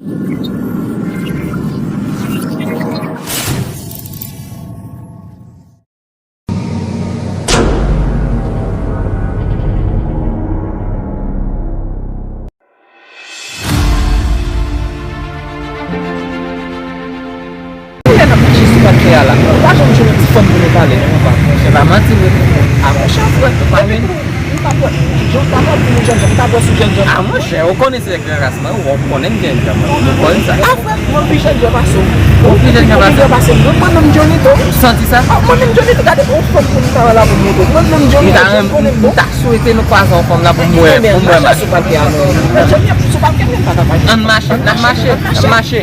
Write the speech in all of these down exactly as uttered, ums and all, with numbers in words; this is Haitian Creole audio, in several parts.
Lè n ap mache sou palkè a la, nou pa janm jwenn yon ti fanm pou nou pale, non, papa. Se pa manti, wi. A, monchè, frè, epi tou, m t ap wè, jan w t ap ap di nou jènjan, m t ap wè sou jènjan. A, monchè, ou konnen se gran ras mwen, ou konnen m jènjan mwen, ou konnen sa. A, frè, mwen pi jènjan pase w. Ou pi jènjan pase m. Mwen menm Johnny tou. Ou santi sa? A, mwen menm Johnny tou, gade yon fanm pou m ta wè la pou m montre. Mwen menm Johnny tou, ou konnen m bon. Swete nou kwaze yon fanm la pou m wè, pou m wè mache. Ann mache, n ap mache, n ap mache.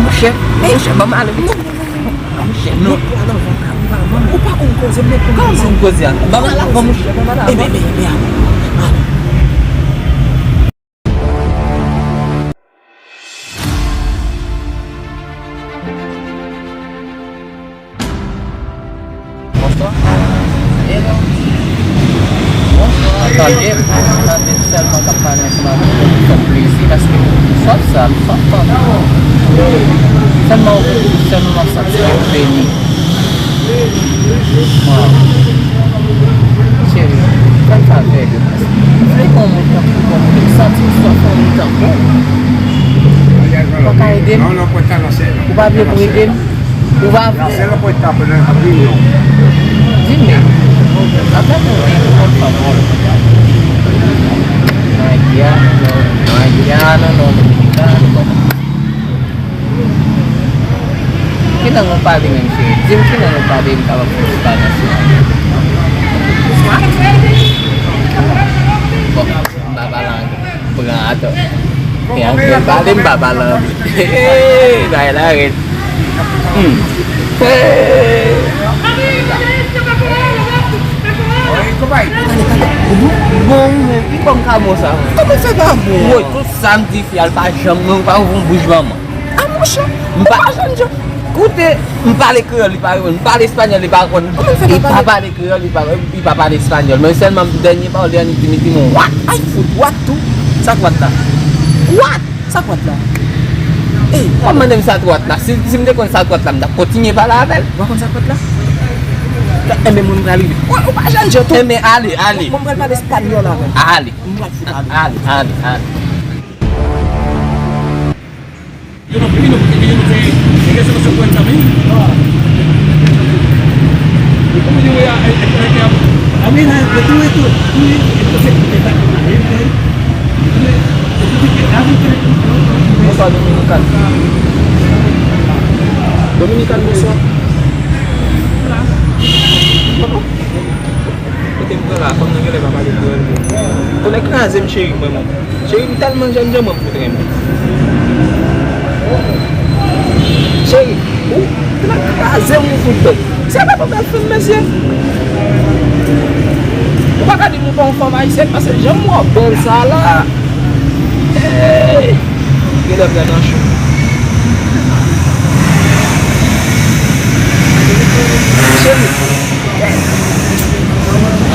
Monchè, monchè, ban m ale. Monchè, non. Ou pa konn koze, m konn koze. Ban m ale avan, monchè, ban m ale avan. Ebyen, ebyen, ebyen, ale. Bonswa. Hello. Bonswa. Tande m, tande m sèlman k ap pale ansanm avèk ou pou fè m plezi, paske m sòt sa, m sòt tande. Sèlman, sèlman m ap santi ke m beni. Waw. Cheri, fè m favè, m vle gon moun tankou w, gon moun m santi m sòt, yon moun tankou w. Ou pa ka ede m? Ou pa vle pou ede m? Ou pa vle? Di m. Apre tou, wi, ou konn fanm ou. Haitiano, haitiano, dominicano, bon. Ki lang ou pale menm, cheri? Di m ki lang ou pale, m kapab fè ti bagay sou. Bon, m pa pale anglè. Pran atò. E anglè l pale, m pa pale anglè. Hey, bagay la rèd. Hmm. Hey. Bon, men, ki kòm ka bon sa? Kòman fè pa bon? Woy, tout sa m di fi a, l pa janm, mwen, m pa ouvri yon bouch manman. A, monchè, ou pa jènjan. Koute, m pale kreyòl, li pa reponn. M pale espanyòl, li pa reponn. Li pa pale kreyòl, li pa, li pa pale espanyòl. Men sèlman dènye pawòl li annik di, li di m, "What?" Ay, fout, what tou? Sa k what la? What? Sa k what la? Ey, w ap mande m sa k what la. Si, si m te konn sa k what la, m t ap kontinye pale avè l. W pa konn sa k what la? Enben, moun pral rive. Ou, ou pa jènjan tou. Enben, ale, ale. Moun pral pale espanyòl avè l. Ale. Moun pral fout ale. Ale, ale, ale. Yo no, yo no, yo no, eh, en ese no se cuenta a mí. No. ¿Y cómo yo voy a, eh, eh, eh, a mí, eh, de tú, de tú, tú, entonces, está con la gente ahí. Entonces, entonces, ¿qué hace usted? Bonswa, Dominican. Dominican, bonswa. Kote m pran la, fanm nan genlè pa pale kreyòl vre. Konnen kraze m, cheri, mwen menm. Cheri, m tèlman jènjan, mwen fout renmen. Cheri, ou tèlman kraze m, ou fout bèl. Se pa pou bèl fanm, mesye. Ou pa ka di m ou pa yon fanm ayisyèn, paske jan m wè w bèl sa la. Hey! Genlè pral nan cho. Cheri.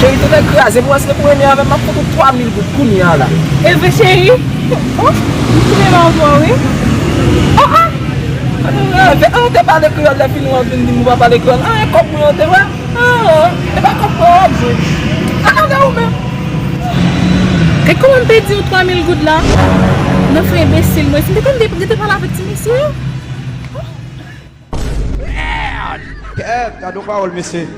Cheri, tèt kraze m, ou wè se pou renmen avè m, m ap fout ou twa mil goud kounye a la. E vre, cheri? Oh, m renmen avè w, wi. Oh, oh! An, te pale kreyòl, lè fini w ap vin di m ou pa pale kreyòl. An, e kòb mwen an te wè. Ah, e pa kòb mwen w ap jwe. Ah, ah, gade ou menm. Gad kòman m pèdi yon twa mil goud la. Nan fè enbesil mwen. Si m te konn de, de te pale avèk ti mesye yo. Kèt, gade yon pawòl, mesye.